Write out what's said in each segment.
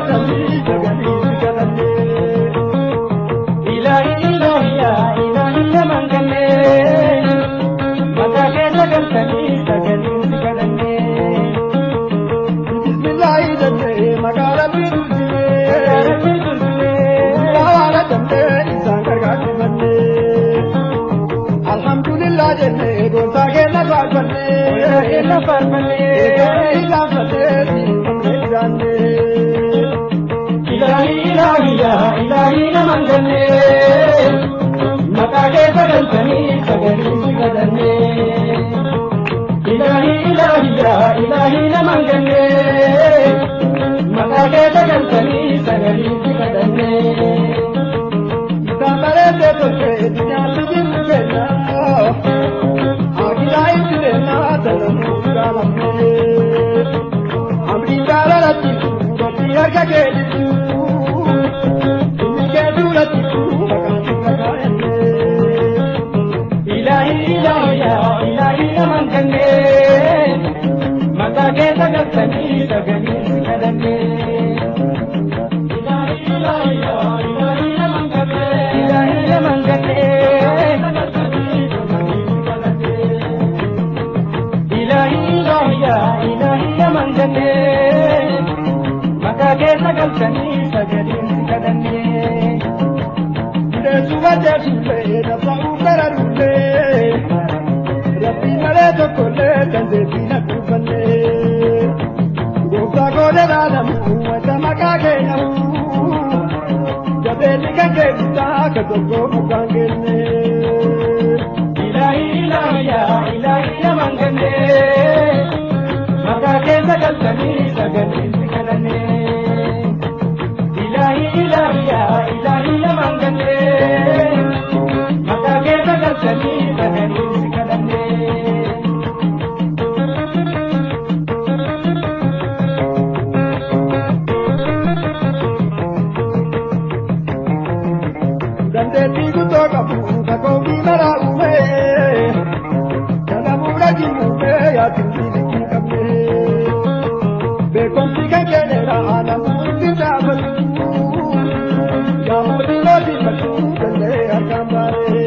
galtanii sagalii si kadhannee. Ilaahi ilaahi yaa ilaahi namaan gannee maqaa keessa galtanii sagalii si kadhannee. Bismillaahi jennee maqaa rabbii dursinee rabbii dursinee hawaala jennee isaan gargaarfannee. Alhamdulillah jennee gooftaa keenya faarfannee keenya faarfannee gaanfatee siifamnee jiraannee. Ilaahi ilaahi yaa ilaahi namaan gannee maqaa keessa galtanii sagalii si kadhannee. Ilaahi ilaahi yaa ilaahi namaan gannee maqaa keessa galtanii sagalii si kadhannee. Isaan bareeddee tolchee dunyaatti jirru keenya akiraa itti deemaa tanamuu gaalamnee. Amrii jaalalatti gochi harka kee jirtu inni kee duulatti maqaan si kakaa'ennee. Ilaahi ilaahi yaa ilaahi namaan gannee maqaa keessa galtanii sagalii si kadhannee. Ilaahi ilaahi yaa ilaahi namaan gannee ilaahi namaan gannee ilaahi ilaahi yaa ilaahi namaan gannee maqaa keessa galtanii sagalii si kadhannee. Bineensuma jeesullee nafsa'uu bararullee rabbii malee tokkollee dandeettii na kuufannee. Gooftaa koodee dhaalamu wanta maqaa keenyamu jabeenni kan keessisaa ka tokko mukaan kenne. Ilaahi ilaahi yaa ilaahi namaan gannee maqaa keessa galtanii sagalii si kadhannee. Ilaahi ilaahi yaa ilaahi namaan gannee maqaa keessa galtanii sagalii si kadhannee. Dandeettii guddoo qabu kakoobii maraa uume kana muura jimuume yaaduun liqii qabne. Beekumsi kan kenneera namuu itti dhaabatu yaa mootii mootii bakka danda'ee harkaan baane.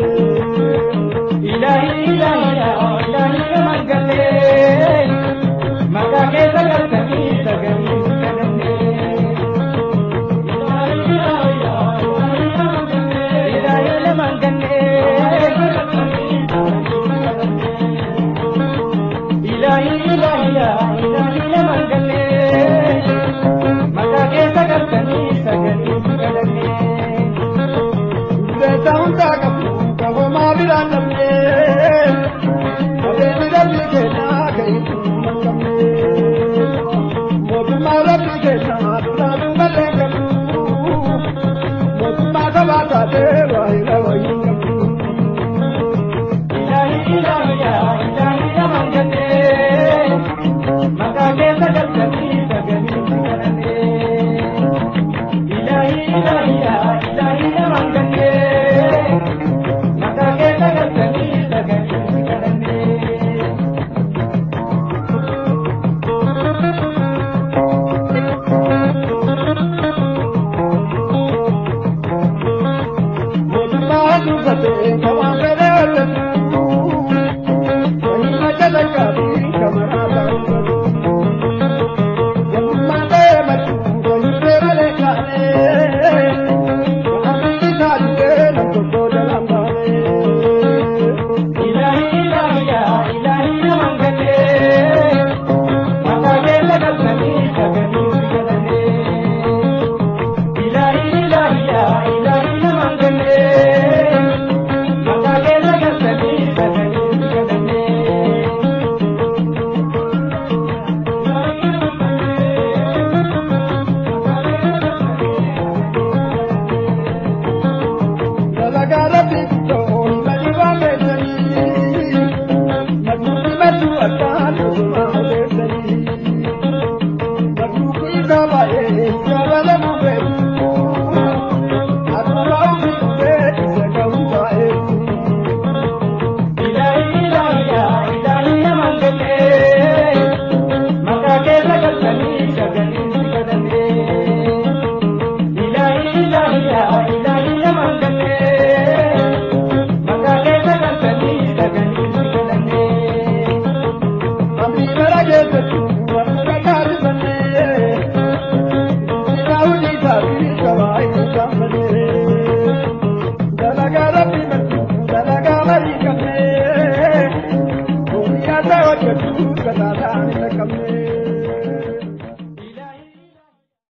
Ilaahi ilaahi yaa ilaahi namaan gannee maqaa keessa galtanii sagalii si kadhannee. Ilaahi ilaahi yaa ilaahi namaan gannee ilaahi namaan gannee ilaahi ilaahi yaa ilaahi namaan gannee maqaa keessa galtanii sagalii si kadhannee. Beektaa hundaa qabu qabomaa biraan dhabnee qabeenyi rabbii keenyaa kan itti hin qabne. Mootummaa rabbii keenyaa duraa duuballee hin qabnu. Mootummaa sabaa taatee waayee wayii hin qabnu. Ilaahi ilaahi yaa ilaahi namaan gannee maqaa keessa galtanii sagalii si kadhannee. Ilaahi ilaahi yaa ilaahi namaan gannee maqaa keessa galtanii sagalii si kadhannee. Finfinnee.